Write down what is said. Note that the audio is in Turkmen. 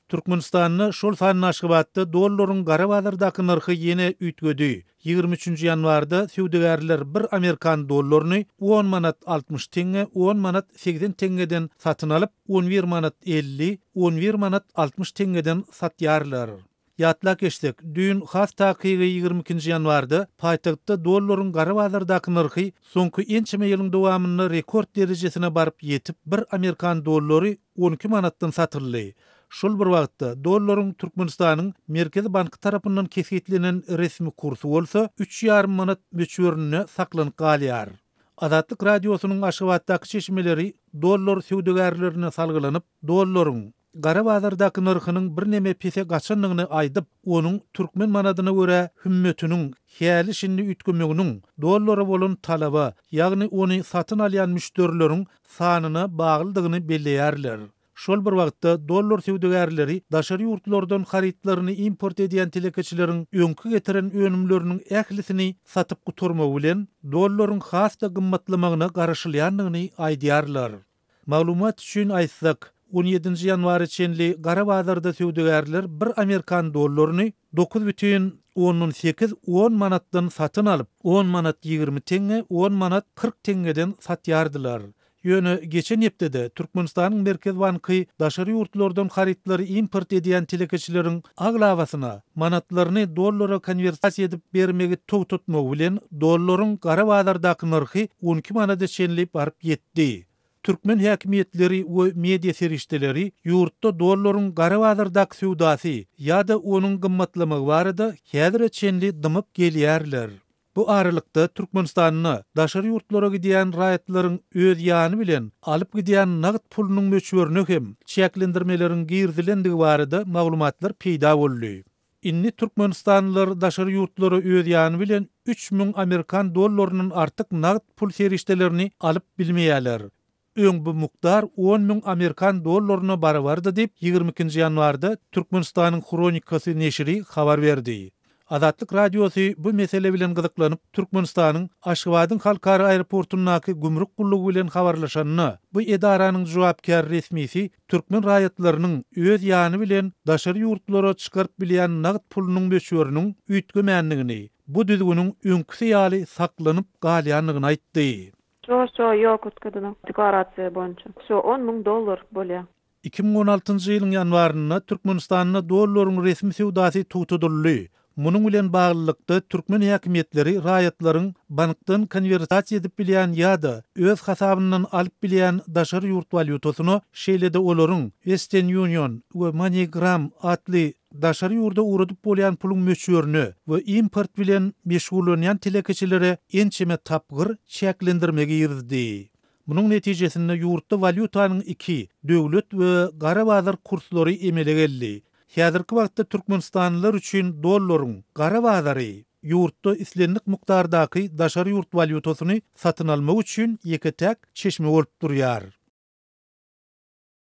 Türkmenistanda, şol sanda Aşgabatda dollaryň gara bazardaky nyrhy ýene üýtgedi. 23-nji ýanwarda söwdagärler bir amerikan dollaryny on manat 60 teňňe, on manat 80 teňňeden satyn alyp, on bir manat 50, on bir manat 60 teňňeden satýarlar. Ýatlap geçsek, düýn, has takygy 22-nji ýanwarda paýtagtda dollaryň gara bazardaky nyrhy soňky ençeme ýylyň dowamynda rekord derejesine baryp ýetip, bir amerikan dollary 12 manatdan satyldy. Şol bir wagtda, dollaryň Türkmenistanyň Merkezi banky tarapyndan kesgitlenen resmi kursy bolsa üç ýarym manat möçberinde saklanyp galýar. Azatlyk Radiosynyň Aşgabatdaky çeşmeleri dollar söwdagärlerine salgylanyp, dollaryň gara bazardaky nyrhynyň birneme pese gaçandygyny aýdyp, onuň türkmen manadyna görä hümmetiniň häli-şindi üýtgemeginiň dollara bolan talaba, ýagny ony satyn alýan müşderileriň sanyna baglydygyny belleýärler. Şol bir wagtda, dollar söwdagärleri daşary ýurtlardan harytlaryny import edýän telekeçileriň öňki getiren önümleriniň ählisini satyp gutarmagy bilen, dollaryň has-da gymmatlamagyna garaşylýandygyny aýdýarlar. Maglumat üçin aýtsak, on ýedinji ýanwara çenli gara bazarda söwdagärler bir amerikan dollaryny 9,8 on manatdan satyn alyp, on manat 20 teňňe, on manat 40 teňňeden satýardylar. Ýöne geçen hepdede Türkmenistanyň Merkezi banky daşary ýurtlardan harytlary import edýän telekeçileriň aglabasyna manatlaryny dollara konwertasiýa edip bermegi togtatmagy bilen dollaryň gara bazardaky nyrhy 12 manada çenli baryp ýetdi. Türkmen häkimiýetleri we media serişdeleri ýurtda dollaryň gara bazardaky söwdasy ýa-da onuň gymmatlamagy barada häzire çenli dymyp gelýärler. Bu aralykda, Türkmenistanda daşary ýurtlara gidýän raýatlaryň öz ýany bilen alyp gidýän nagt pulunyň möçberine hem çäklendirmeleriň girizilendigi barada maglumatlar peýda boldy. Indi türkmenistanlylar daşary ýurtlara öz ýany bilen 3000 amerikan dollaryndan artyk nagt pul serişdelerini alyp bilmeýärler. Öň bu mukdar on müň amerikan dollaryna barabardy diýip, 22-nji ýanwarda Türkmenistanyň Hronikasy neşiri habar berdi. Azatlyk Radiosy bu mesele bilen gyzyklanyp, Türkmenistanyň Aşgabadyň halkara aeroportundaky gümrük gullugy bilen habarlaşanda, bu edaranyň jogapkär resmisi türkmen raýatlarynyň öz ýany bilen daşary ýurtlara çykaryp bilýän nagt pulunyň möçberiniň üýtgemändigini, bu düzgüniň öňküsi ýaly saklanyp galýandygyny aýtdy. Şo şo ýok utgadyna deklarasiýa boýunça şo on müň dollar bolýa. 2016-njy ýylyň ýanwarynda Türkmenistanda dollaryň resmi söwdasy togtadyldy. Munuň bilen baglylykda, türkmen häkimiýetleri raýatlaryň bankdan konwertasiýa edip bilýän ýa-da öz hasabyndan alyp bilýän daşary ýurt walýutasyna, şeýle-de olaryň Western Union we MoneyGram atly daşary ýurda ugradyp bolýan puluň möçberine we import bilen meşgullanýan telekeçilere ençeme tapgyr çäklendirme girizdi. Munuň netijesinde ýurtda walýutanyň iki, döwlet we gara bazar kurslary emele geldi. Häzirki wagtda türkmenistanlylar üçin dollaryň gara bazary ýurtda islendik mukdardaky daşary ýurt walýutasyny satyn almak üçin ýeke-täk çeşme bolup durýar.